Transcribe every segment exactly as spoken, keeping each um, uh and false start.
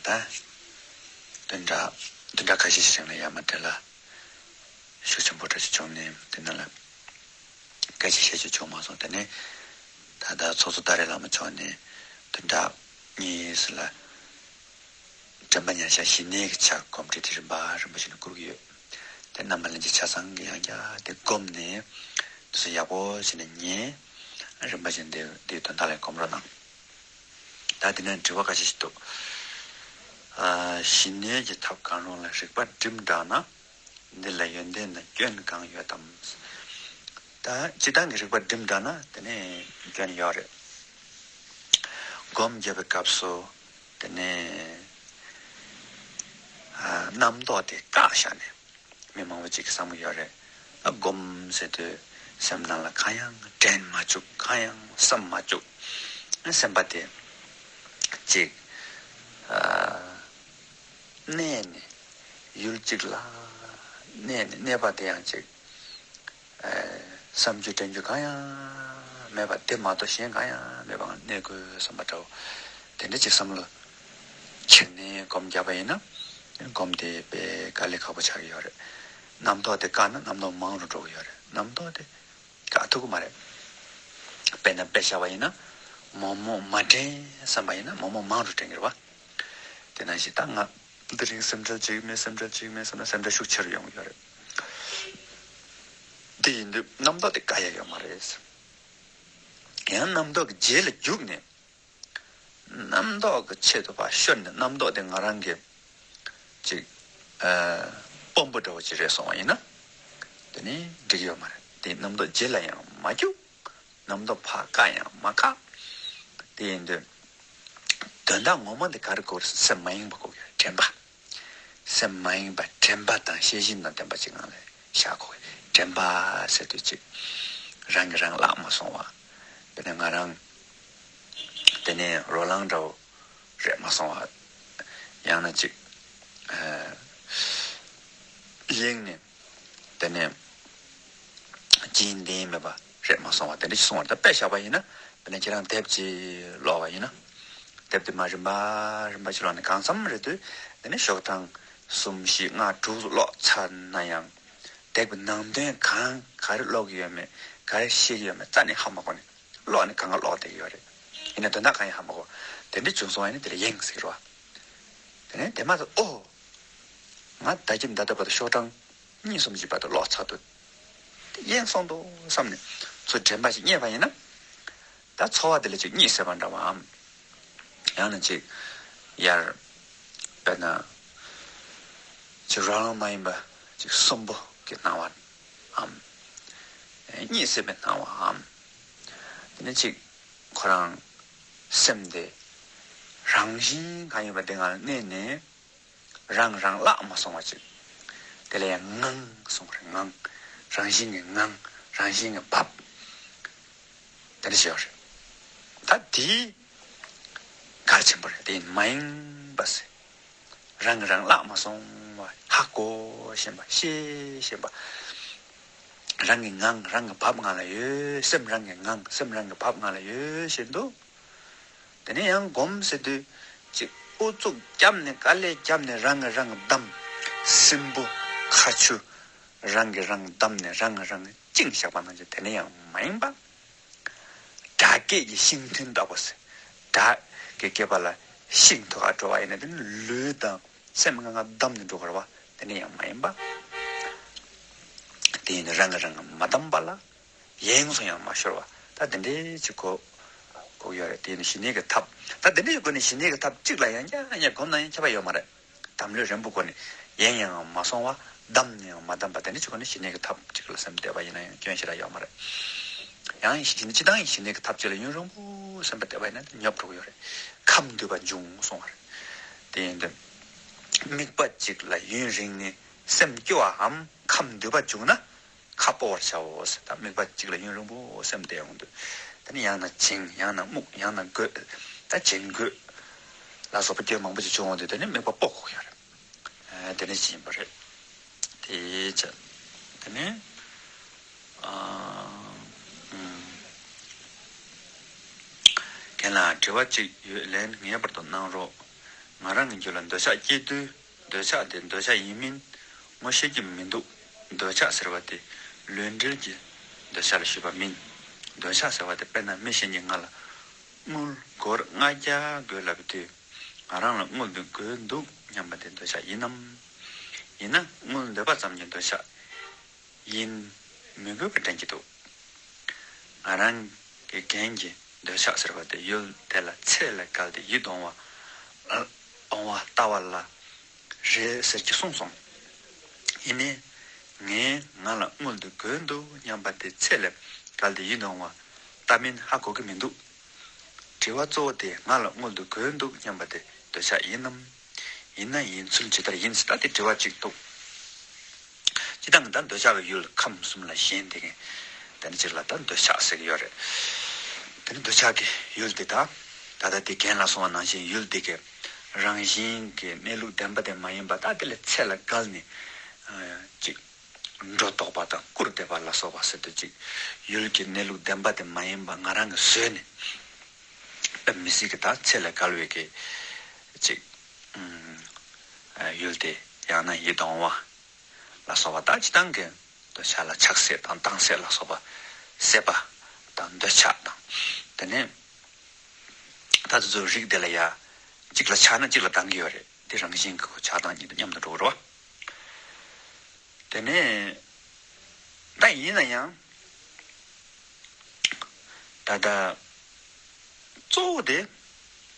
ད་བདུན་ཕྲག་བདུན་ཕྲག་ཁ་ཤས་ཤིག་རིང་ལ་ཡར་མར་དེ་ལ་ཤུགས་ཆེན་པོ་འདྲ་ཞིག་བྱུང་ནས་དེ་ནང་ལ་སྐད་ཆ་བཤད་རྒྱུ་བྱུང་མ་སོང་། དེ་ནས་ད་ལྟ་ཚོགས་གཙོ་ཏཱ་རེ་བླ་མ་མཆོག་ནས་བདུན་ཕྲག་གཉིས་ལ་དྲན་པ་ཉེར་བཞག་ཞི་གནས་ཀྱི་ཕྱག་གོམས་འདྲིས་དེ་རིམ་པ་རིམ་པ་བྱས་ནས་བསྐུར་གྱི་ཡོད། དེ་རྣམ་པ་ལྷན་རྒྱས་ཆ་ཚང་གིས་ཡང་བསྐྱར་དེ་བསྒོམས་ནས་དེ་ཚོ་ཡག་པོ་བྱས་ནས་ཉན། རིམ་པ་བྱས་ནས་དེ་དེའི་དོན་དག་ལ་གོམས་རོགས་གནང་། ད་དེ་ནས་དྲི་བ་ཁ་ཤས་ཤིག་འདུག། ཨ། ཞི་གནས་ཀྱི་ཐབས་གང་རུང་ལ་རིག་པ་སྒྲིམ་དྲགས་ན། འདི་ལ་ཡོན་ཏན་དང་སྐྱོན་གང་ཡོད་དམ། ད་སྤྱིར་བཏང་གི་རིག་པ་སྒྲིམ་དྲགས་ན་དེ་ནས་སྐྱོན་ཡོད་རེད། སྒོམ་རྒྱབ་པའི་སྐབས་སུ་དེ་ནས་ཨ། རྣམ་རྟོག་དེ་བཀག་བཞག་ནས། མི་མང་པོ་ཅིག་གིས་བསམ་གྱི་ཡོད་རེད། ཨ། སྒོམ་ཟེར་དུས་སེམས་ནང་ལ་གང་ཡང་དྲན་མ་བཅུག། གང་ཡང་བསམ་མ་བཅུག། སེམས་པ་དེ་ཅིག་ཨ། གནས་ནས་ཡུལ་གཅིག་ལ་གནས་ནས་གནས་པ་དེ་ཡང་ཅིག་ཨ། བསམ་རྒྱུ་དྲན་རྒྱུ་གང་ཡང་མེད་པ་དེ་མ་གཏོགས་གཞན་གང་ཡང་མེད་པ་གནས་དགོས་བསམ་པ་འདྲ་བོ་དེ་འདྲ་ཅིག་བསམ་བློ་འཁྱེར་ནས་སྒོམ་བརྒྱབ་པ་ཡིན་ན། སྒོམ་དེ་དཔེ་དཀའ་ལས་ཁག་པོ་ཆགས་ཀྱི་ཡོད་རེད། རྣམ་རྟོག་དེ་བཀག་ན་རྣམ་རྟོག་མང་རུ་འགྲོ་གི་ཡོད་རེད། རྣམ་རྟོག་དེ་བཀག་ཐུབ་ཀྱི་མ་རེད། དཔེར་ན་དཔེ་བཞག་པ་ཡིན་ན། མོག་མོག་མ་དྲན་བསམ་པ་ཡིན་ན་མོག་མོག་མང་རུ་དྲན་གྱི་རེད་བ། དེ་ནང་བཞིན་ད་ང་དེ་རིང་སེམས་ཁྲལ་བྱེད་ཀྱི་མེད། སེམས་ཁྲལ་བྱེད་ཀྱི་མེད་བསམ་ན་སེམས་ཁྲལ་ཤུགས་ཆེ་རུ་ཡོང་གི་ཡོད་རེད། དེ་ཡིན་དུས་རྣམ་རྟོག་དེ་བཀག་ཡ་ཡོད་མ་རེད། ཡང་རྣམ་རྟོག་གི་རྗེས་ལ་རྒྱུགས་ནས། རྣམ་རྟོག་གི་ཆེད་དུ་ཕར་ཤོར་ནས་རྣམ་རྟོག་དེ་ང་རང་གི་ཅིག་ཨ། དཔོན་པོ་འདྲ་བོ་ཅིག་རེད་སོང་བ་ཡིན་ན། དེ་ནི་འགྲིག་ཡོད་མ་རེད། དེ་རྣམ་རྟོག་རྗེས་ལ་ཡང་མ་རྒྱུག། རྣམ་རྟོག་ཕར་བཀག་ཡང་མ་བཀག། དེ་ཡིན་དུས་དོན་དག་ངོ་མ་དེ་ག་རེ་དགོས་རེད། སེམས་མ་ཡེངས་པ་དགོས་ཀྱི་རེད། དྲན་པ། སེམས་མ་ཡེངས་པ་དྲན་པ་དང་ཤེས་བཞིན་དང་ལྡན་པ་ཅིག་ངང་ལ་བཞག་དགོས། དྲན་པ་ཟེར་དུས་ཅིག་རང་གིས་རང་བརླག་མ་སོང་བ། དཔེར་ན་ང་རང་དེ་ནས་རོ་ལངས་འདྲ་བོ་རེད་མ་སོང་བ། ཡང་ན་ཅིག་ཨ། ཡེངས་ནས་དེ་ནས་རྒྱུན་ལྡན་མེད་པ་རེད་མ་སོང་བ་དེ་འདྲ་ཞིག་སོང་བ་རེད། ད་དཔེ་བཞག་པ་ཡིན་ན། དཔེར་ན་ཁྱེད་རང་དེབ་ཅིག་ཀློག་པ་ཡིན་ན། དེབ་དེ་མར་རིམ་པ་རིམ་པ་ཞིག་ཀློག་ནས་གང་འཚམ་རེད་དུས། དེ་ནས་ཤོག་གྲངས་གསུམ་བཞི་ལྔ་དྲུག་ཙམ་ཀློག་ཚར་ན་ཡང་། དེབ་ཀྱི་ནང་དོན་གང་ག་རེ་ཀློག་གི་ཡོད་མེད། ག་རེ་ཤེས་ཀྱི་ཡོད་མེད་རྩ་ནས་ཧ་མ་གོ་ནས། ཀློག་ནས་གང་ག་ཀློག་བསྡད་ཀྱི་ཡོད་རེད། ཡིན་ན་དོན་དག་གང་ཡང་ཧ་མ་གོ། དེ་འདྲ་བྱུང་སོང་བ་ཡིན་ན་དེ་ལ་ཡེངས་ཟེར་གྱི་རེད་བ། དེ་ནས་དེ་མ་ཟད་ཨོ། ང་ད་ཁྱིམ་ད་ལྟ་བར་དུ་ཤོག་གྲངས་གཉིས་གསུམ་ཞིག་བར་དུ་ཀློག་ཚར་འདུག། དེ་ཡེངས་སོང་འདུག་བསམ་ནས་ཚུར་དྲན་པ་ཞིག་རྙེད་པ་ཡིན་ན། ད་ཚོར་བ་དེ་ལ་ཅིག་གཉིད་སད་པ་འདྲ་བའམ། ཡང་ན་ཅིག་ཡར། དཔེར་ན། ཅིག་རང་རང་མ་ཡིན་པ་ཅིག་གསོན་པོ་གི་སྣང་བའམ། གཉིད་སད་པའི་སྣང་བའམ། དེ་ནས་ཅིག་ཁོ་རང་སེམས་དེ་རང་བཞིན་གང་ཡིན་པ་དེ་ངང་གནས་ནས། རང་རང་བརླག་མ་སོང་བ་ཅིག། དེ་ལ་ཡང་ངང་གསུངས་རེད། ངང་། རང་བཞིན་གྱི་ངང་། རང་བཞིན་གྱི་བབས། དེ་འདྲ་ཞིག་ཡོད་རེད། ད་དེ་གལ་ཆེན་པོ་རེད། དེ་མ་ཡེངས་པ་ཟེར། རང་གི་རང་བརླག་མ་སོང་བ་ཧ་གོ་བཞིན་པ་ཤེས་བཞིན་པ། རང་གི་ངང་རང་གི་བབས་ངང་ལ་ཡོད། སེམས་རང་གི་ངང་སེམས་རང་གི་བབས་ངང་ལ་ཡོད་བཞིན་དུ། དེ་ནས་ཡང་སྒོམ་ཟེར་དུས་ཅིག་ཨུ་ཚུགས་བརྒྱབ་ནས་དཀའ་ལས་བརྒྱབ་ནས་རང་གིས་རང་གི་བསྡམས། སྲིན་པོ་ཁ་ཆུ་རང་གིས་རང་བསྡམས་ནས་རང་གིས་རང་བཅིངས་བཞག་པ་ནང་བཞིན་དེ་ནས་ཡང་མ་ཡིན་པ། སྒྲ་སྐད་ཀྱི་ཤིང་མཐུན་ལྟ་བུ་ཟེར། སྒྲ་གི་སྐད་པ་ལ་ཤིང་ཐུག་ག་འགྲོ་བ་ཡིན་ན་དེ་ནི་ལུས་དང་སེམས་ལྔ་ལྔ་བསྡམས་ནས་འགྲོ་དགོས་རེད་བ། དེ་ནས་ཡང་མ་ཡིན་པ། དེ་ཡིན་ན་རང་གིས་རང་གིས་མ་བསྡམས་པ་ལ། ཡེངས་སུ་ཡང་མ་ཤོར་བ། ད་དེ་འདྲའི་ཅིག་གོ་དགོས་ཡོད་རེད། དེ་ནི་ཞི་གནས་ཀྱི་ཐབས། ད་དེ་འདྲའི་སྒོ་ནས་ཞི་གནས་ཀྱི་ཐབས་གཅིག་ལ་ཡང་བསྐྱར་ཡང་བསྐྱར་སྒོམ་ན་ཡང་ཁྱད་པར་ཡོད་མ་རེད། དམ་ལུས་རན་པོ་སྒོ་ནས་ཡེངས་ཡང་མ་སོང་བ། བསྡམས་ནས་ཡང་མ་བསྡམས་པ། དེ་འདྲའི་ཅིག་སྒོ་ནས་ཞི་གནས་ཀྱི་ཐབས་གཅིག་ལ་སེམས་གཏད་པ་ཡིན་ན་ཡང་སྐྱོན་ཞེ་དྲག་ཡོད་མ་རེད། ཡང་ཞི་གནས་སྤྱིར་བཏང་ཡང་ཞི་གནས་ཀྱི་ཐབས་གཅིག་ལ་ཡུན་རིང་པོ་སེམས་པ་གཏད་པ་ཡིན་ན་ཉོབ་འགྲོ་གི་ཡོད་རེད། ཁམས་འདུས་པ་འབྱུང་གསུང་བ་རེད། དེ་ཡིན་དུས། དམིགས་པ་གཅིག་ལ་ཡུན་རིང་ནས་སེམས་སྐྱོ་བའམ་ཁམས་འདུས་པ་བྱུང་ན། ཁ་སྤོ་བར་བྱའོ་ཟེར། ད་དམིགས་པ་གཅིག་ལ་ཡུན་རིང་པོ་སེམས་གཏད་ཡོང་དུས། དེ་ནི་ཡང་ན་བྱིང་ཡང་ན་རྨུགས་ཡང་ན་རྒོད། ད་བྱིང་རྒོད་ལ་སོགས་པ་སྐྱོན་མང་པོ་ཅིག་བྱུང་ཡོང་དུས་དེ་ནི་དམིགས་པ་སྤོ་དགོས་ཀྱི་ཡོད་རེད། ཨ། དེ་ནི་ཅི་ཡིན་པ་རེད། དེའི་ཆ། དེ་ནི། ཨ། ཨུམ། རྒན་ལགས་དྲི་བ་གཅིག་ཡོད། ལན་ངེས་པར་དུ་གནང་རོགས། ང་རང་གི་རྒྱུད་ལ་འདོད་ཆགས་སྐྱེས་དུས། འདོད་ཆགས་དེ་འདོད་ཆགས་ཡིན་མིན་ངོ་ཤེས་ཀྱི་མི་འདུག་འདོད་ཆགས་ཟེར་བ་དེ་ལུས་འབྲེལ་གྱི་འདོད་ཆགས་ལ་ཞུགས་པ་མིན། འདོད་ཆགས་ཟེར་བ་དེ་དཔེར་ན་མི་གཞན་གྱིས་ང་ལ་དངུལ་སྒོར་ལྔ་བརྒྱ་དགོས་ལབ་དུས། ང་རང་ལ་དངུལ་འདི་དགོས་འདུག་སྙམ་པ་དེ་འདོད་ཆགས་ཡིན་ནམ། ཡིན་ན་དངུལ་འདོད་པ་ཙམ་གྱི་འདོད་ཆགས་ཡིན། མི་དགོས་པ་དྲན་གྱི་འདུག་ང་རང་གི་རྒན་གྱི་འདོད་ཆགས་ཟེར་བ་དེ་ཡུལ་དེ་ལ་ཚད་ལས་བརྒལ་ཏེ་ཡིད་འོང་བ། འོང་བ་ལྟ་བ་ལ་རེད་ཟེར་གྱི་གསུངས་སོང་། ཡིན་ནའི་ངས་ང་ལ་དངུལ་འདི་དགོས་འདུག་སྙམ་པ་དེ་ཚད་ལས་བརྒལ་ཏེ་ཡིད་འོང་བ་ལྟ་མིན་ཧ་གོ་གི་མི་འདུག་དྲི་བ་གཙོ་བོ་དེ་ང་ལ་དངུལ་འདི་དགོས་འདུག་སྙམ་པ་དེ་འདོད་ཆགས་ཡིན་ནམ། ཡིན་ན་ཡིན་ཚུལ་ཇི་ལྟར་ཡིན་ཟེར་ད་དེ་དྲི་བ་གཅིག་འདུག་སྤྱིར་བཏང་གི་ད་འདོད་ཆགས་ཀྱི་ཡུལ་ཁམས་གསུམ་ལ་ཞེན་དེ་གིན། དེ་ནི་སྤྱིར་ལ་ད་འདོད་ཆགས་ཟེར་གྱི་ཡོད་རེད། དེ་ནི་འདོད་ཆགས་ཀྱི་ཡུལ་དེ་ད། ད་ལྟ་དེ་རྒན་ལ་སོང་བ་ནང་བཞིན་ཡུལ་དེ་གི་རང་བཞིན་གྱི་གནས་ལུགས་བདེན་པ་དེ་མ་ཡིན་པ་ད་དེ་ལས་ཚད་ལ་བརྒལ་ནས་ཅིག་སྒྲོ་འདོགས་པ་དང་སྐུར་འདེབས་པ་ལ་སོགས་པ་ཟེར་དུས་ཅིག་ཡུལ་གྱི་གནས་ལུགས་བདེན་པ་དེ་མ་ཡིན་པ་ང་རང་གིས་བཟོས་ནས་དཔེ་མི་སྲིད་ཀྱི་ད་ཚད་ལས་བརྒལ་བའི་གི་ཅིག་ཡུལ་དེ་ཡང་ན་ཡིད་འོང་བ། ལ་སོགས་པ་དང་སྤྱི་བཏང་གི་འདོད་ཆགས་ལ་ཆགས་སྲེད་དང་སྡང་སྲེད་ལ་སོགས་པ་སྲེད་པ་དང་འདོད་ཆགས་དང་། དེ་ནས་ད་དེ་ཚོའི་རིགས་དེ་ལ་ཡ་གཅིག་ལ་ཆགས་ན་གཅིག་ལ་སྡང་གི་ཡོད་རེད། དེ་རང་བཞིན་གྱི་ཆགས་སྡང་གཉིས་དང་མཉམ་དུ་འགྲོ་གི་རེད་བ། དེ་ནས་ད་ཡིན་ན་ཡང་ད་ལྟ་གཙོ་བོ་དེ་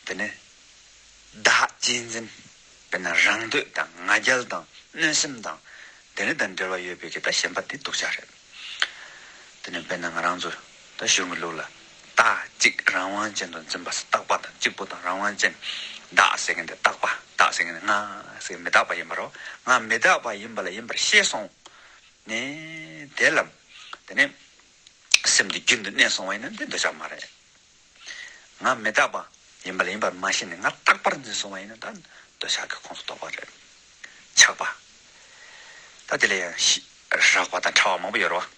དེ་ནས་བདག་གཅེས་འཛིན། དཔེར་ན་རང་འདོད་དང་ང་རྒྱལ་དང་གནོད་སེམས་དང་དེ་འདྲ་དང་འབྲེལ་བ་ཡོད་པའི་གི་ད་ཞེན་པ་དེ་སྡུག་ཅག་རེད། དེ་ནས་དཔེར་ན་ང་རང་ཚོ་ད་གཞུང་གི་ལུགས་ལ་རྟག་གཅིག་རང་དབང་ཅན་དུ་འཛིན་པ་རྟག་པ་དང་གཅིག་པུ་དང་རང་དབང་ཅན། བདག་ཟེར་མཁན་དེ་རྟག་པ། བདག་ཟེར་མཁན་དེ་ང་ཟེར་མི་རྟག་པ་ཡིན་པ་རོ། ང་མི་རྟག་པ་ཡིན་པ་ལ་ཡིན་པར་ཤེས་སོང་ནས་དེ་ལ་དེ་ནས་སེམས་དེ་རྒྱུན་དུ་གནས་སོང་བ་ཡིན་ན་དེ་འདོད་ཆགས་མ་རེད། ང་མི་རྟག་པ་ཡིན་པ་ལ་ཡིན་པར་མ་ཤེས་ནས་ང་རྟག་པར་འཛིན་སོང་བ་ཡིན་ན་ད་འདོད་ཆགས་ཀྱི་ཁོངས་སུ་གཏོགས་པ་རེད། ཆགས་པ། ད་དེ་ལ་ཡང་ཤི་རགས་པ་དང་ཕྲ་བ་མང་པོ་ཡོད་རེད་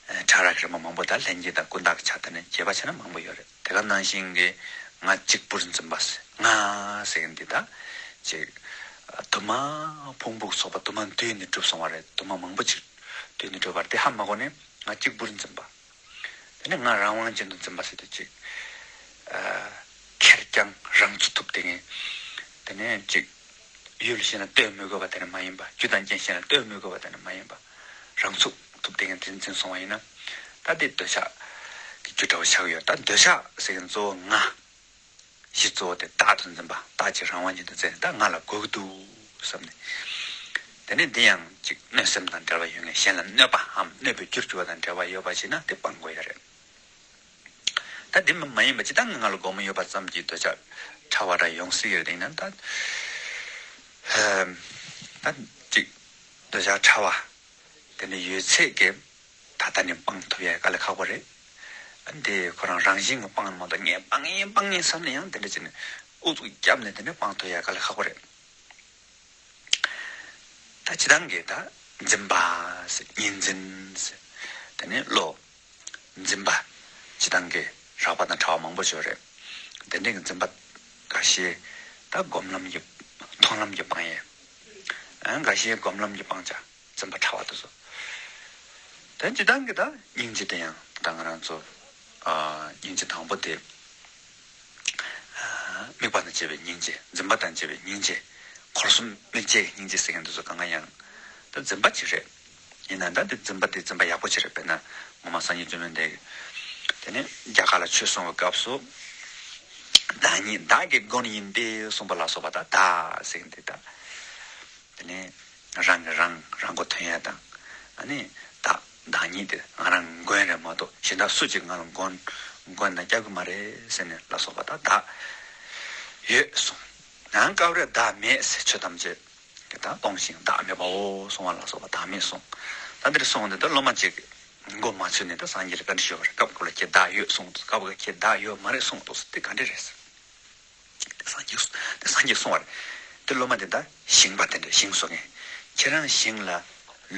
བ། ཕྲ་རགས་རིམ་པ་མང་པོ་དང་ལྷན་སྐྱེས་དང་ཀུན་བརྟགས་ཀྱི་ཆ་དེ་ནས་རྒྱས་པ་བྱས་ན་མང་པོ་ཡོད་རེད། དེ་ག་ནང་བཞིན་གྱི་ང་གཅིག་པུར་འཛིན་པ་ཟེར་ང་ཟེར་མཁན་འདི་ད་ཅིག་དུ་མ་ཕུང་པོ་ཚོགས་པ་དུ་མ་འདུས་ནས་གྲུབ་སོང་བ་རེད། དུ་མ་མང་པོ་ཅིག་འདུས་ནས་གྲུབ་པ་རེད། དེ་ཧ་མ་གོ་ནས་ང་གཅིག་པུར་འཛིན་པ། དེ་ནས་ང་རང་དབང་ཅན་དུ་འཛིན་པ་ཟེར་དུས་ཅིག་ཨ། ཁེར་རྐྱང་རང་ཚུགས་ཐུབ་དེ་ངས། དེ་ནས་ཅིག་ཡུལ་གཞན་ལ་ལྟོས་མི་དགོས་པ་དེ་ནས་མ་ཡིན་པ། རྒྱུ་དང་རྐྱེན་གཞན་ལ་ལྟོས་མི་དགོས་པ་དེ་ནས་མ་ཡིན་པ། རང་ཚུགས་ཐུབ་དེ་ངས་དེ་འཛིན་སོང་བ་ཡིན་ན། ད་དེ་འདོད་ཆགས་ཀྱི་རྒྱུ་འདྲ་བོ་ཆགས་ཡོད། ད་འདོད་ཆགས་ཟེར་མཁན་གཙོ་བོ་ང་། གཞི་གཙོ་བོ་དེ་བདག་ཏུ་འཛིན་པ། བདག་ཅིག་རང་དབང་ཅན་དུ་འཛིན་ནས་ད་ང་ལ་དགོས་ཀྱི་འདུག་བསམ་ནས། དེ་ནས་འདི་ཡང་ཅིག་གནོད་སེམས་དང་འབྲེལ་བ་ཡོད་ངེས། གཞན་ལ་གནོད་པའམ་གནོད་པའི་རྒྱུར་གྱུར་བ་དང་འབྲེལ་བ་ཡོད་པ་ཞིག་ན་དེ་སྤང་དགོས་ཡ་རེད། ད་འདི་མ་ཡིན་པ་ཅི་ལྟར་ང་ལ་དགོས་མ་ཡོད་པ་ཙམ་གྱིས་འདོད་ཆགས་ཕྲ་བ་འདྲ་ཡོང་སྲིད་ཡོད་དེ་ཡིན་ན་ད། ད་ཅིག་འདོད་ཆགས་ཕྲ་བ་དེ་འདྲ་ཡོད་ཚད་ཀྱི་ད་ལྟ་ནས་སྤང་ཐུབ་ཡ་དཀའ་ལས་ཁག་པོ་རེད། ཨ་འདི་ཁོ་རང་རང་བཞིན་གྱིས་སྤང་ནི་མ་གཏོགས་ངས་སྤང་ཡིན་སྤང་ཡིན་བསམ་ནས་ཡང་དེ་འདྲ་བྱས་ནས་ཨུ་ཚུགས་བརྒྱབ་ནས་དེ་འདྲ་སྤང་ཐུབ་ཡ་དཀའ་ལས་ཁག་པོ་རེད། ད་སྤྱིར་བཏང་གི་ད་འཛིན་པ་ཟེར་གཉིས་འཛིན་ཟེར། དེ་ནས་བློ། འཛིན་པ། སྤྱིར་བཏང་གི་རགས་པ་དང་ཕྲ་བ་མང་པོ་ཡོད་རེད། དེ་འདྲའི་གི་འཛིན་པ་འགའ་ཤས་ད་སྒོམ་ལམ་གྱི་མཐོང་ལམ་གྱི་སྤང་ཡས། ཨ་འགའ་ཤས་སྒོམ་ལམ་གྱི་སྤང་བྱ་འཛིན་པ་ཕྲ་བ་དེ་ཚོ། ད་སྤྱིར་བཏང་གི་ད་སྙིང་རྗེ་དེ་ཡང་ད་ང་རང་ཚོ་ཨ་སྙིང་རྗེ་དང་པོ་དེ། དམིགས་པ་དང་བཅས་པའི་སྙིང་རྗེ། འཛིན་པ་དང་བཅས་པའི་སྙིང་རྗེ། འཁོར་གསུམ་དམིགས་བཅས་ཀྱི་སྙིང་རྗེ་ཟེར་མཁན་དེ་ཚོ་གང་ག་ཡང་ད་འཛིན་པ་ཅིག་རེད། ཡིན་ན་ད་འདི་འཛིན་པ་འདི་འཛིན་པ་ཡག་པོ་ཅིག་རེད། དཔེར་ན་ངོ་མ་སངས་རྒྱས་བཅོམ་ལྡན་འདས་ཀྱིས་དེ་ནས་རྒྱ་གར་ལ་ཆོས་གསུང་བའི་སྐབས་སུ། བདག་ཉིད་བདག་གི་མགོན་ཡིན་ཏེ་གསུངས་པ་ལ་སོགས་པ་ད་བདག་ཟེར་མཁན་འདི་ད། དེ་ནས་རང་གིས་རང་རང་མགོ་ཐོན་ཡ་དང་། ཨ་ནི་བདག་བདག་ཉིད་དེ་ང་རང་མགོན་རེད་མ་གཏོགས་གཞན་དག་སུ་གཅིག་ང་ལ་མགོན་མགོན་དང་སྐྱབས་ཀྱི་མ་རེད་ཟེར་ནས་ལ་སོགས་པ་ད་བདག་ཡོད་གསུངས། ནའང་སྐབས་རེ་བདག་མེད་ཟེར་ཆོས་ཐམས་ཅད་ཀྱི་བདག་སྟོང་ཞིང་བདག་མེད་པའོ་གསུང་བ་ལ་སོགས་པ་བདག་མེད་གསུངས། ད་འདིར་གསུངས་འདི་ད་སློབ་མ་གཅིག་མགོ་མ་ཚོས་ནས་ད་སངས་རྒྱས་ལ་བཀའ་འདྲི་ཞུས་པ་རེད། སྐབས་སྐབས་ལ་ཁྱེད་བདག་ཡོད་གསུངས་འདུག་སྐབས་ཁྱེད་བདག་ཡོད་མ་རེད་གསུངས་འདུག་དེ་ག་འདྲ་རེད་ཟེར། དེ་སངས་རྒྱས་དེ་སངས་རྒྱས་གསུང་བ་རེད། དེ་སློབ་མ་དེ་ད་ཞིང་པ་དེ་འདྲ་ཞིང་བཟོ་མཁན། ཁྱེད་རང་ཞིང་ལ་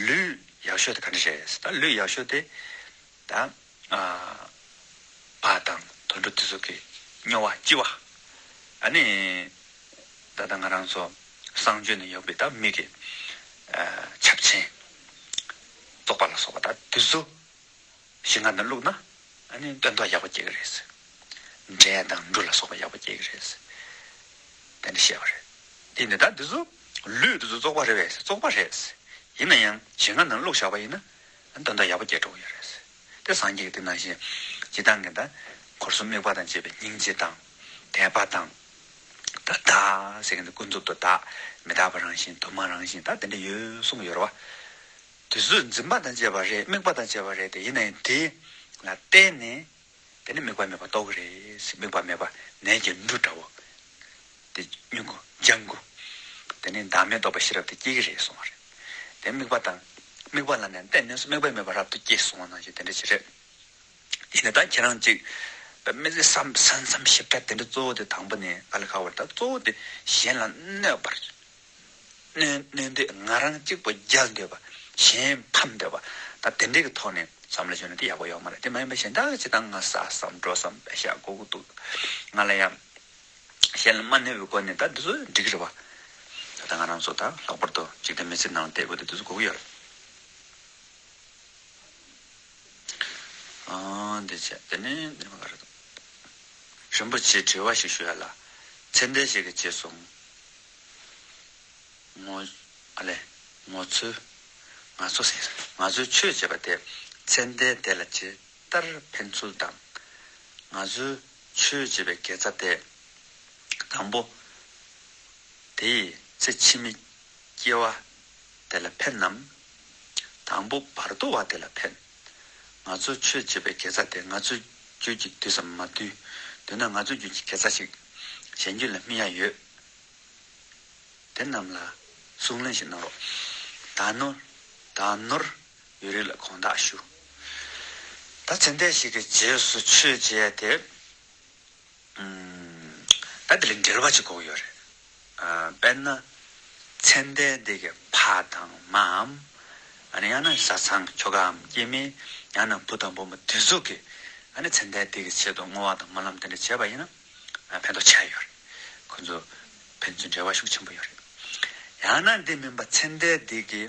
ལུད་ཡག་ཤོས་དེ་ག་འདྲ་རེད། ད་ལུད་ཡག་ཤོས་དེ་ད་ཨ་བ་དང་དུད་འགྲོ་དེ་ཚོ་གི་སྨྱོ་བ་ལྕི་བ། ཨ་ནི་ད་ལྟ་ང་རང་ཚོ་གསང་སྤྱོད་ནས་ཡོད་པའི་ད་མི་གི་ཨ་ཆབ་ཆེན་བཙོག་པ་ལ་སོགས་པ་ད་དེ་ཚོ་ཞིང་ཁ་ནང་བླུགས་ན་ཨ་ནི་སྟོན་ཐོག་ཡག་པོ་སྐྱེ་གི་རེད། འབྲས་དང་འབྲུ་ལ་སོགས་པ་ཡག་པོ་སྐྱེ་གི་རེད། དེ་འདྲ་བཤད་པ་རེད། དེ་ནི་ད་དེ་ཚོ་ལུད་དེ་ཚོ་བཙོག་པ་རེད་པས། བཙོག་པ་རེད། ཡིན་ན་ཡང་ཞིང་ཁ་ནང་བླུགས་བཞག་པ་ཡིན་ན་ཨ་ནི་སྟོན་ཐོག་ཡག་པོ་སྐྱེ་འགྲོ་གི་ཡོད་རེད། དེ་སངས་རྒྱས་ཀྱི་དེ་ནང་བཞིན་སྤྱིར་བཏང་གི་ད་འཁོར་གསུམ་དམིགས་པ་དང་བཅས་པའི་སྙིང་རྗེ་དང་དད་པ་དང་། ད་བདག་ཟེར་མཁན་དེ་ཀུན་རྫོབ་ཏུ་བདག་མི་རྟག་པ་རང་བཞིན་དུ་མ་རང་བཞིན་ད་དེ་འདྲ་ཡོད་གསུང་གི་ཡོད་རེད་བ། དེ་ཚོ་འཛིན་པ་དང་བཅས་པ་རེད། དམིགས་པ་དང་བཅས་པ་རེད་དེ། ཡིན་ན་ཡང་དེ་ལ་བརྟེན་ནས་དེ་ནི་དམིགས་པ་མེད་པ་རྟོགས་ཀྱི་རེད། དམིགས་པ་མེད་པ་ནད་ཀྱི་འབྲུ་འདྲ་བོ་དེ་མྱུ་གུ་ལྗང་གུ་དེ་ནི་བདག་མེད་རྟོགས་པའི་ཤེས་རབ་དེ་སྐྱེ་གི་རེད་གསུང་བ་རེད། དེ་དམིགས་པ་དང་དམིགས་པ་ལ་ནི་བརྟེན་ནས་དམིགས་པ་མེད་པ་རབ་ཏུ་སྐྱེ་གསུང་བ་ནང་བཞིན་དེ་འདྲ་ཅིག་རེད། ཡིན་ན་ད་ཁྱེད་རང་ཅིག་དཔེ་མི་སྲིད་བསམ་བསམ་བསམ་ཞིབ་ཕྲ་དེ་འདྲ་གཙོ་བོ་དེ་དང་པོ་ནས་དཀའ་ལས་ཁག་པོ་རེད། ད་གཙོ་བོ་དེ་གཞན་ལ་གནོད་པར་གནོད་གནོད་འདོད། ང་རང་གཅིག་པོ་རྒྱལ་འདོད་པ། གཞན་ཕམ་འདོད་པ། ད་དེ་འདྲའི་གི་ཐོག་ནས་བསམ་བློ་བྱུང་ན་དེ་ཡག་པོ་ཡོད་མ་རེད། དེ་མ་ཡིན་པ་གཞན་དག་ཅིག་ད་ང་ཟ་བསམ་འགྲོ་བསམ་པད་ཤག་དགོས་ཀྱི་འདུག་ང་ལ་ཡང་གཞན་ལ་མ་གནོད་པའི་སྒོ་ནས་ད་འདི་ཚོ་འགྲིག་གི་རེད་བ། ད་ལྟ་ང་རང་ཚོ་ད་ལྷག་པར་དུ་འཇིག་རྟེན་མི་ཚེ་ནང་བསྡད་དགོས་དེ་འདི་ཚོ་དགོས་ཀྱི་ཡོད་རེད། ཨང་། འདི་བྱས་དེ་ནས་འདི་མ་ག་རེ་འདུག་རིན་པོ་ཆེ་དྲི་བ་ཞིག་ཞུ་ཡ་ལ། ཚེ་འདས་ཞིག་གི་རྗེས་སུ་ངོ་ཨ་ལས་ངོ་ཚོས་ང་ཚོ་ཟེར་ང་ཚོས་ཆོས་བྱེད་པ་དེ་ཚེ་འདས་དེ་ལ་ཇི་ལྟར་ཕན་ཚུལ་དང་། ང་ཚོས་ཆོས་བྱེད་པའི་དགེ་རྩ་དེ་དང་པོ་དེ་ཡི་ཚེ་ཕྱི་མའི་སྐྱེ་བ་དེ་ལ་ཕན་ནམ། དང་པོ་བར་དོ་བ་དེ་ལ་ཕན། ང་ཚོ་ཆོས་བྱེད་པའི་དགེ་རྩ་དེ་ང་ཚོའི་རྒྱུད་ཀྱི་དུས་སམ་མ་དུས། དུས་ན་ང་ཚོའི་རྒྱུད་ཀྱི་དགེ་རྩ་ཞིག་གཞན་རྒྱུད་ལ་སྨིན་ཡ་ཡོད། དེ་རྣམས་ལ་གསུང་ལན་ཞིག་གནང་རོགས། ད་ནོར་ད་ནོར་ཡོད་རིགས་ལ་དགོངས་དག་ཞུ། ད་ཚེ་འདས་ཞིག་གི་རྗེས་སུ་ཆོས་བྱེད་ཡ་དེ། ད་དེ་ལ་འགྲེལ་བ་ཅིག་དགོས་ཀྱི་ཡོད་རེད། དཔེར་ན། ཚེ་འདས་འདི་གི་ཕ་དང་མའམ། ཨ་ནི་ཡང་ན་བཟའ་ཚང་ཁྱོ་གའམ་སྐྱེ་དམན། ཡང་ན་བུ་དང་བུ་མོ་དེ་ཚོ་གིས་ཨ་ནི་ཚེ་འདས་འདི་གི་ཆེད་དུ་བསྔོ་བ་དང་སྨོན་ལམ་དེ་འདྲ་བྱས་པ་ཡིན་ན་ཕན་ཐོགས་ཆེ་ཡོད་རེད། ཁོ་ཚོ་ཕན་ཚུན་འབྲེལ་བ་ཤུགས་ཆེན་པོ་ཡོད་རེད། ཡང་ན་འདི་མིན་པ་ཚེ་འདས་འདི་གི་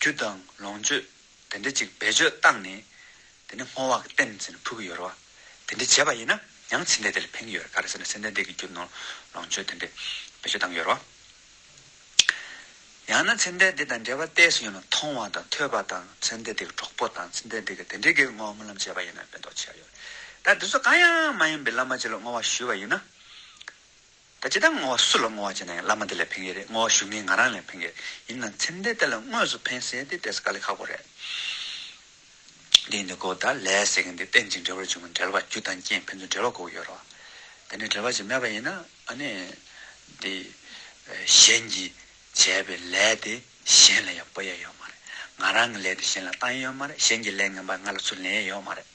རྒྱུ་དང་ལོངས་སྤྱོད། དེ་འདྲ་ཅིག་བེད་སྤྱོད་བཏང་ནས། དེ་ནི་བསྔོ་བ་གི་རྟེན་ཟེར་ནས་ཕུལ་གྱི་ཡོད་རེད་བ། དེ་འདྲ་བྱས་པ་ཡིན་ན་ཡང་ཚེ་འདས་དེ་ལ་ཕན་གྱི་ཡོད་རེད། ག་རེ་ཟེར་ན་ཚེ་འདས་དེ་གི་རྒྱུ་ནོར་ལོངས་སྤྱོད་དེ་འདྲ་བེད་སྤྱོད་བཏང་གི་ཡོད་རེད་བ། ཡང་ན་ཚེ་འདས་དེ་དང་འབྲེལ་བ་གཏད་སོ་ཡོད་ན་མཐོང་བ་དང་ཐོས་པ་དང་ཚེ་འདས་དེ་གི་གྲོགས་པོ་དང་ཚེ་འདས་དེ་གི་དེ་འདྲའི་གི་བསྔོ་བ་སྨོན་ལམ་བྱས་པ་ཡིན་ན་ཕན་ཐོགས་ཆེ་ཡོད་རེད། ད་དེ་ཚོ་གང་ཡང་མ་ཡིན་པའི་བླ་མ་ཅིག་ལ་བསྔོ་བ་ཞུས་པ་ཡིན་ན། ད་ཅི་ལྟར་བསྔོ་བ་སུ་ལ་བསྔོ་བ་བྱས་ན་ཡང་བླ་མ་དེ་ལ་ཕན་གྱི་རེད། བསྔོ་བ་ཞུ་མཁན་ང་རང་ལ་ཕན་གྱི་རེད། ཡིན་ནའང་ཚེ་འདས་དེ་ལ་དངོས་སུ་ཕན་ཟེར་དེ་ཏོག་ཙམ་དཀའ་ལས་ཁག་པོ་རེད། འདི་འདི་གོ་ད་ལས་ཟེར་མཁན་འདི་རྟེན་ཅིང་འབྲེལ་བར་འབྱུང་བའི་འབྲེལ་བ་རྒྱུ་དང་རྐྱེན་ཕན་ཚུན་འབྲེལ་བ་དགོས་ཀྱི་ཡོད་རེད་བ། དེ་འདྲའི་འབྲེལ་བ་ཞིག་མེད་པ་ཡིན་ན་ཨ་ནི་འདི་གཞན་གྱིས་བྱས་པའི་ལས་དེ་གཞན་ལ་ཡང་སྤོ་ཡ་ཡོད་མ་རེད། ང་རང་གི་ལས་དེ་གཞན་ལ་བཏང་ཡ་ཡོད་མ་རེད། གཞན་གྱི་ལས་ངན་པ་ང་ལ་ཚུར་ལེན་ཡ་ཡོད་མ་རེད།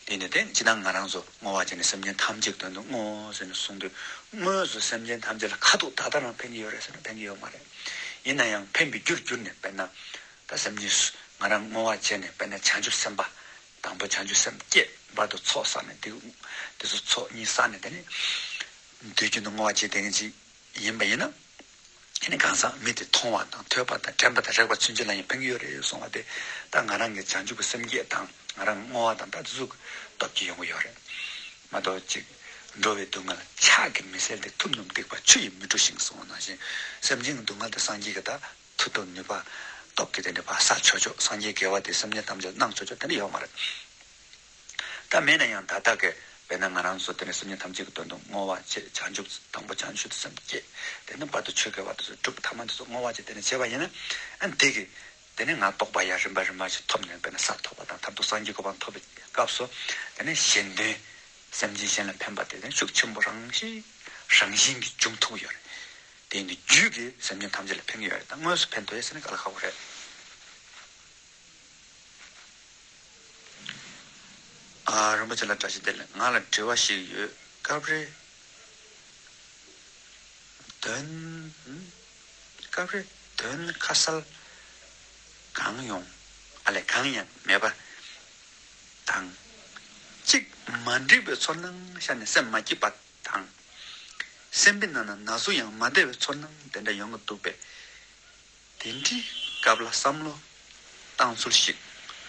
དེ་ནི་དེ་ཇི་ལྟར་ང་རང་ཚོ་བསྔོ་བ་བྱས་ནས་སེམས་ཅན་ཐམས་ཅད་ཀྱི་དོན་དུ་བསྔོ་ཟེར་ནས་གསུངས་དུས་དངོས་སུ་སེམས་ཅན་ཐམས་ཅད་ལ་ཁ་ཐུག་ད་ལྟ་རང་ཕན་གྱི་ཡོད་རེད་ཟེར་ན་ཕན་གྱི་ཡོད་མ་རེད། ཡིན་ན་ཡང་ཕན་པའི་རྒྱུར་གྱུར་ནས་དཔེར་ན་ད་སེམས་ཅན་སུ་ང་རང་བསྔོ་བ་བྱས་ནས་དཔེར་ན་བྱང་ཆུབ་སེམས་དཔའ་དང་པོ་བྱང་ཆུབ་སེམས་བསྐྱེད་བར་དུ་ཚོགས་བསགས་ནས་དེ་དེ་ཚོ་ཚོགས་གཉིས་བསགས་ནས་དེ་ནས་དུས་རྒྱུན་དུ་བསྔོ་བ་བྱེད་བསྡད་མཁན་ཅིག་ཡིན་པ་ཡིན་ན། དེ་ནི་གང་ཟག་མི་དེ་མཐོང་བ་དང་ཐོས་པ་དང་དྲན་པ་དང་རེག་པ་ཚུན་ཆད་ལ་ཡང་ཕན་གྱི་ཡོད་རེད་གསུངས་པ་དེ་ད་ང་རང་གི་བྱང་ཆུབ་ཀྱི་སེམས་བསྐྱེད་དང་ང་རང་བསྔོ་བ་དང་ད་དེ་ཚོ་གི་སྟོབས་ཀྱིས་ཡོང་གི་ཡོད་རེད་མ་གཏོགས་ཅིག་འགྲོ་བའི་སྡུག་བསྔལ་ཕྱག་གིས་མི་སེལ་ཏེ་ཐུབ་རྣམས་སྡིག་པ་ཆུ་ཡིས་མི་འཁྲུ་ཞིང་གསུངས་པ་ནང་བཞིན་སེམས་ཅན་གྱི་སྡུག་བསྔལ་དེ་སངས་རྒྱས་ཀྱི་ད་མཐུ་སྟོབས་ནུས་པ་སྟོབས་ཀྱིས་དེ་འདྲ་ཕར་བསལ་ཆོག་ཆོག་སངས་རྒྱས་དགེ་བ་དེ་སེམས་ཅན་ཐམས་ཅད་གནང་ཆོག་ཆོག་དེ་འདྲ་ཡོད་མ་རེད། ད་མེད་ན་ཡང་ད་ལྟ་གི་དཔེར་ན་ང་རང་ཚོ་དེ་ནས་སེམས་ཅན་ཐམས་ཅད་ཀྱི་དོན་དུ་བསྔོ་བ་བྱེད། བྱང་ཆུབ་དང་པོ་བྱང་ཆུབ་ཏུ་སེམས་བསྐྱེད། དེ་ནས་བར་དུ་ཆོས་དགེ་བ་དེ་ཚོ་སྒྲུབ། ཐ་མ་དེ་ཚོ་བསྔོ་བ་བྱེད། དེ་ནས་བྱས་པ་ཡིན་ན་ཨ་འདི་གི་དེ་ནས་ང་རྟོགས་པ་ཡང་རིམ་པ་རིམ་པ་ཞིག་ཐོབ་ནས་དཔེར་ན་ས་ཐོབ་པ་དང་མཐར་ཐུག་སངས་རྒྱས་གོ་འཕང་ཐོབ་པའི་སྐབས་སུ་དེ་ནས་གཞན་དོན་སེམས་ཅན་གཞན་ལ་ཕན་པ་དེ་ནས་ཤུགས་ཆེན་པོ་རང་བཞིན་རང་བཞིན་གྱིས་འབྱུང་ཐུབ་ཀྱི་ཡོད་རེད། དེ་ཡིན་དུས་རྒྱུད་ཀྱིས་སེམས་ཅན་ཐམས་ཅད་ལ་ཕན་གྱི་ཡོད་རེད། ད་དངོས་སུ་ཕན་ཐོགས་ཡོད་ཟེར་ན་དཀའ་ལས་ཁག་པོ་རེད། ཨ། རིན་པོ་ཆེ་ལ་བཀྲ་ཤིས་བདེ་ལེགས། ང་ལ་དྲི་བ་ཞིག་ཡོད། སྐབས་རེ་དོན། སྐབས་རེ་དོན་ཁ་གསལ་གང་ཡོང་། ཨ་ལས་གང་ཡང་མེད་པ་དང་། གཅིག་མ་འགྲིག་པའི་ཚོར་སྣང་ཤར་ནས་སེམས་མ་སྐྱིད་པ་དང་། སེམས་པའི་ནང་ན་ན་ཟུག་ཡང་མ་བདེ་བའི་ཚོར་སྣང་དེ་འདྲ་ཡོང་གི་འདུག་པས། དེ་འདྲའི་སྐབས་ལ་བསམ་བློ་བཏང་ཚུལ་ཞིག་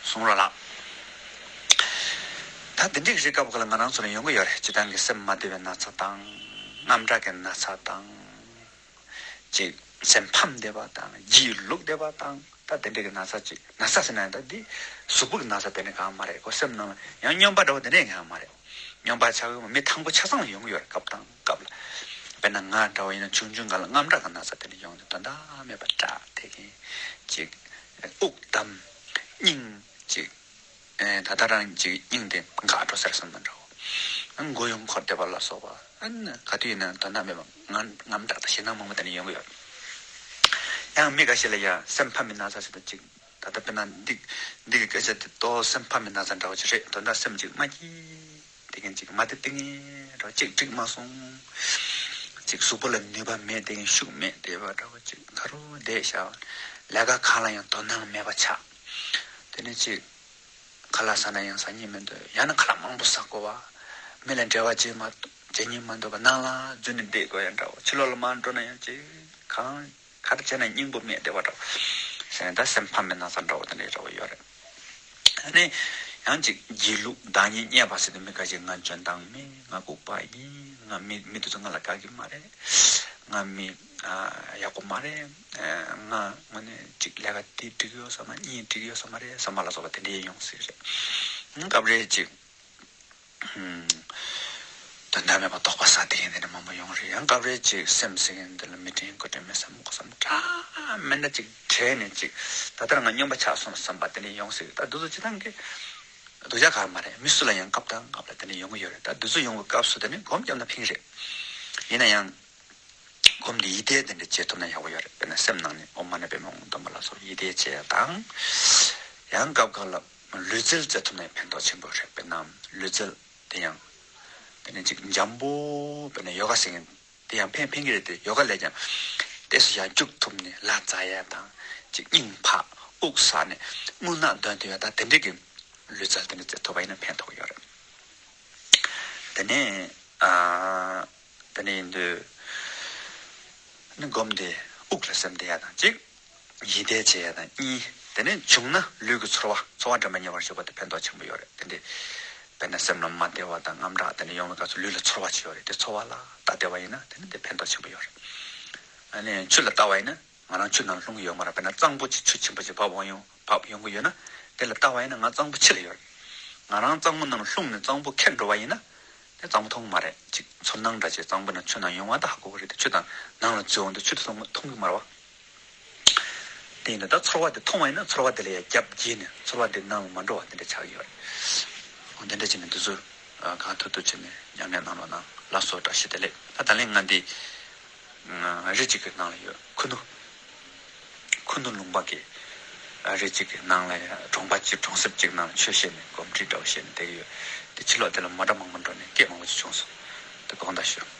གསུང་རོགས་ལགས། ད་དེ་འདྲའི་རིགས་སྐབས་ཁག་ལ་ང་རང་ཚོ་ལ་ཡོང་གི་ཡོད་རེད། སྤྱིར་བཏང་གི་སེམས་མ་བདེ་བའི་ན་ཚ་དང་། དངངས་སྐྲག་གི་ན་ཚ་དང་། ཅིག་སེམས་ཕམ་བསྡད་པ་དང་སྒྱིད་ལུག་བསྡད་པ་དང་། ད་དེ་འདྲ་གི་ན་ཚ་ཅིག་ན་ཚ་ཟེར་ན་ཡང་ད་འདི་གཟུགས་པོ་གི་ན་ཚ་དེ་འདྲ་གང་མ་རེད། ཁོ་སེམས་ནང་ལ་ཡང་སྨྱོན་པ་འདྲ་བོ་དེ་འདྲ་གང་མ་རེད། སྨྱོན་པ་ཆགས་ཡོང་མི་དང་པོ་ཆ་ཚང་ལ་ཡོང་གི་ཡོད་རེད། སྐབས་དང་སྐབས་ལ། དཔེར་ན་ང་འདྲ་བོ་ཡིན་ན་ཆུང་ཆུང་སྒང་ལ་དངངས་སྐྲག་གི་ན་ཚ་དེ་འདྲ་ཡོང་ནས་དོན་དག་མེད་པ་སྐྲག་བསྡད་མཁན་ཅིག་དབུགས་བསྡམས། སྙིང་ཅིག་ཨེ། ད་ལྟ་རང་གི་སྙིང་དེ་འགག་འགྲོ་ཟེར་བསམ་པ་འདྲ་བོ། མགོ་ཡོང་འཁོར་བསྡད་པ་ལ་སོགས་པ། ཨ་ནི་ག་དུས་ཡིན་ན་དོན་དག་མེད་པ་ངམ་དངངས་སྐྲག་དང་ཞེད་སྣང་མང་པོ་དེ་འདྲ་ཡོང་གི་ཡོད། ཡང་མི་འགའ་ཞིག་ལ་ཡང་སེམས་ཕམ་པའི་ན་ཚ་ཟེར་དུས་ཅིག་ད་ལྟ་དཔེར་ན་འདི་འདི་གི་སྐད་ཆ་དེ་ཏོག་སེམས་ཕམ་པའི་ན་ཚ་འདྲ་བོ་ཅིག་རེད། དོན་དག་སེམས་ཅིག་མ་སྐྱིད་དེ་མཁན་ཅིག་མ་བདེ་སྡུག་མཁན་འདྲ་བོ་ཅིག་འགྲིག་མ་སོང་། ཅིག་གཟུགས་པོ་ལ་ནུས་པ་མེད་དེ་མཁན་ཤུགས་མེད་བསྡད་པ་འདྲ་བོ་ཅིག་ཁ་རུ་བསྡད་བཞག་ལས་ཀ་གང་ལ་ཡང་དོ་སྣང་མེད་པ་ཆགས། དེ་ནས་ཅིག་ཁ་ལག་ཟ་ན་ཡང་ཟ་སྙིང་མི་འདོད། ཡང་ན་ཁ་ལག་མང་པོ་ཟ་དགོས་པ། མི་ལ་འབྲེལ་བ་བྱེད་མ་བྱེད་སྙིང་མ་འདོད་པ། ནང་ལ་འཛུལ་ནས་བསྡད་དགོས་ཡ་འདྲ་བོ། ཕྱི་ལོགས་ལ་མར་འགྲོ་ན་ཡང་ཅིག་གང་ག་རེ་བྱས་ན་སྙིང་པོ་མེད་བསྡད་པ་འདྲ་བོ། ཟེར་ནས་ད་སེམས་ཕམ་པའི་ན་ཚ་འདྲ་བོ་དེ་འདྲ་འདྲ་བོ་ཡོད་རེད། ཨ་ནི་ཡང་ཅིག་སྒྱིད་ལུག་བདག་ཉིད་བརྙས་པ་ཟེར་དུས་མི་འགའ་ཞིག་ང་འཇོན་ཐང་མེད། ང་ལྐུགས་པ་ཡིན། ང་མི་མི་དེ་ཚོ་ང་ལ་དགའ་གི་མ་རེད། ང་མི་ཨ་ཡག་པོ་མ་རེད། ཨ་ང་དངོས་གནས་ཅིག་ལས་ཀ་དེ་འགྲིག་ཡོད་ས་མ་གཉིས་འགྲིག་ཡོད་ས་མ་རེད་བསམ་པ་ལ་སོགས་པ་དེ་འདྲའི་ཡོང་སྲིད་རེད། སྐབས་རེ་ཅིག་ཨུམ། དོན་དག་མེད་པ་དོགས་པ་ཟ་བསྡད་མཁན་དེ་འདྲ་མང་པོ་ཡོང་རེད། ཡང་སྐབས་རེ་ཅིག་སེམས་ཟེར་མཁན་འདི་ལ་མི་དྲན་དགོས་དྲན་མེད་བསམ་དགོས་བསམ་འདྲ་མི་འདྲ་ཅིག་དྲན་ནས་ཅིག་ད་ལྟ་ང་སྨྱོན་པ་ཆགས་སོང་བསམ་པ་དེ་འདྲ་ཡོང་སྲིད། ད་འདི་ཚོ་སྤྱིར་བཏང་གི་སྡུག་ཅག་གང་མ་རེད། མི་སུ་ལ་ཡང་སྐབས་དང་སྐབས་ལ་དེ་འདྲ་ཡོང་གི་ཡོད་རེད། ད་འདི་ཚོ་ཡོང་བའི་སྐབས་སུ་དེ་ནི་སྒོམ་བརྒྱབ་ན་ཕན་གྱི་རེད། ཡིན་ན་ཡང་སྒོམ་འདི་ཡིད་བརྟན་དེ་འདྲ་བྱེད་ཐུབ་ན་ཡག་པོ་ཡོད་རེད། དཔེར་ན་སེམས་ནང་ནས་ཨོཾ་མ་ཎི་པདྨེ་ཧཱུྃ་སྡོམ་པ་ལ་སོགས་ཡིད་བརྟན་བྱེད་ཡ་དང་། ཡང་སྐབས་འགའ་ལ་ལུས་རྩལ་རྩེ་ཐུབ་ན་ཕན་ཐོགས་ཆེན་པོ་རེད། དཔེར་ན་ལུས་རྩལ་དེ་ཡང་དེ་ནི་ཅིག་འཇམ་པོ་དཔེར་ན་ཡོ་ག་ཟེར་མཁན་དེ་ཡང་ཕན་ཕན་གྱི་རེད་དེ། ཡོ་ག་ལས་ཀྱང་ཏོག་ཙམ་ཡར་རྒྱུག་ཐུབ་ནས་ལ་འཛག་ཡ་དང་། ཅིག་སྙིང་འཕར་དབུགས་ཟ་ནས་རྔུལ་ནག་འདོན་ཐུབ་ཡ་དང་། དེ་འདྲའི་གི་ལུས་རྩལ་དེ་འདྲ་རྩེ་ཐུབ་པ་ཡིན་ན་ཕན་ཐོགས་ཡོད་རེད། དེ་ནས་ཨ་དེ་ནས་ཡིན་དུས་ནི་སྒོམ་དེ་དབུགས་ལ་སེམས་གཏད་ཡ་དང་གཅིག་ཡིད་བརྟན་བྱེད་ཡ་དང་གཉིས། དེ་ནས་བྱུང་ན་ལུས་ཀྱི་ཚོར་བ། ཚོར་བ་དྲན་པ་ཉེ་བར་གཞོལ་བ་དེ་ཕན་ཐོགས་ཆེན་པོ་ཡོད་རེད། དེ་འདྲའི་དཔེར་ན་སེམས་ལ་མ་བདེ་བ་དང་དངངས་སྐྲག་དེ་འདྲ་ཡོང་བའི་སྐབས་སུ་ལུས་ལ་ཚོར་བ་ཅིག་ཡོད་རེད། དེ་ཚོར་བ་ལ་བལྟ་བསྡད་པ་ཡིན་ན་དེ་ནི་དེ་ཕན་ཐོགས་ཆེན་པོ་ཡོད་རེད། ཨ་ནི་ཆུ་ལ་བལྟ་བ་ཡིན་ན་ང་རང་ཆུ་ནང་ལྷུང་གི་ཡོད་མ་རེད། དཔེར་ན་གཙང་པོ་ཅིག་ཆུ་ཆེན་པོ་ཅིག་བབས་འོང་ཡོང་བབས་ཡོང་གི་ཡོད་ན། དེ་ལ་བལྟ་བ་ཡིན་ན་ང་གཙང་པོ་ཕྱི་ལ་ཡོད་རེད། ང་རང་གཙང་པོ་ནང་ལ་ལྷུང་ནས་གཙང་པོ་ཁྱེར་འགྲོ་བ་ཡིན་ན། དེ་གཙང་པོ་མཐོང་གི་མ་རེད། ཅིག་ཚོར་སྣང་འདྲ་ཅིག་གཙང་པོ་ནང་ཆུ་ནང་ཡོང་བ་ད་ཧ་གོ་གི་རེད་དེ། ཆུ་དང་ནང་ལ་འཛུལ་འོང་དུས་ཆུ་དེ་མཐོང་མཐོང་གི་མ་རེད་བ། དེ་ཡིན་ན་ད་ཚོར་བ་དེ་མཐོང་བ་ཡིན་ན་ཚོར་བ་དེ་ལ་ཡང་རྒྱབ་འགྱེལ་ནས་ཚོར་བ་དེ་ནང་ལ་མ་འགྲོ་བ་དེ་འདྲ་ཆགས་ཀྱི་ཡོད་རེད། འོ་དེ་འདྲ་བྱས་ནས་འདི་ཚོ་གང་ཐུབ་ཐུབ་བྱས་ནས་ཉམས་ལེན་གནང་རོགས་གནང་། ལགས་སོ། བཀྲ་ཤིས་བདེ་ལེགས། ད་ད་ལན་ང་འདི་རི་གཅིག་གི་ནང་ལ་ཡོད། ཁུ་ནུ། ཁུ་ནུ་ལུང་པ་གི་རི་གཅིག་གི་ནང་ལ་ཡ་གྲོང་པ་གཅིག་གྲོང་གསེབ་གཅིག་ནང་ལ་ཆོས་བཤད་ནས་གོམས་འདྲིས་འདྲ་བོ་བཤད་ནས་བསྡད་ཀྱི་ཡོད། དེ་ཕྱི་ལོགས་དེ་ལ་མོ་ཊ་མང་པོ་འགྲོ་ནས་སྐད་མང་པོ་ཅིག་བྱུང་སོང་། དེ་དགོངས་དག་ཞུ།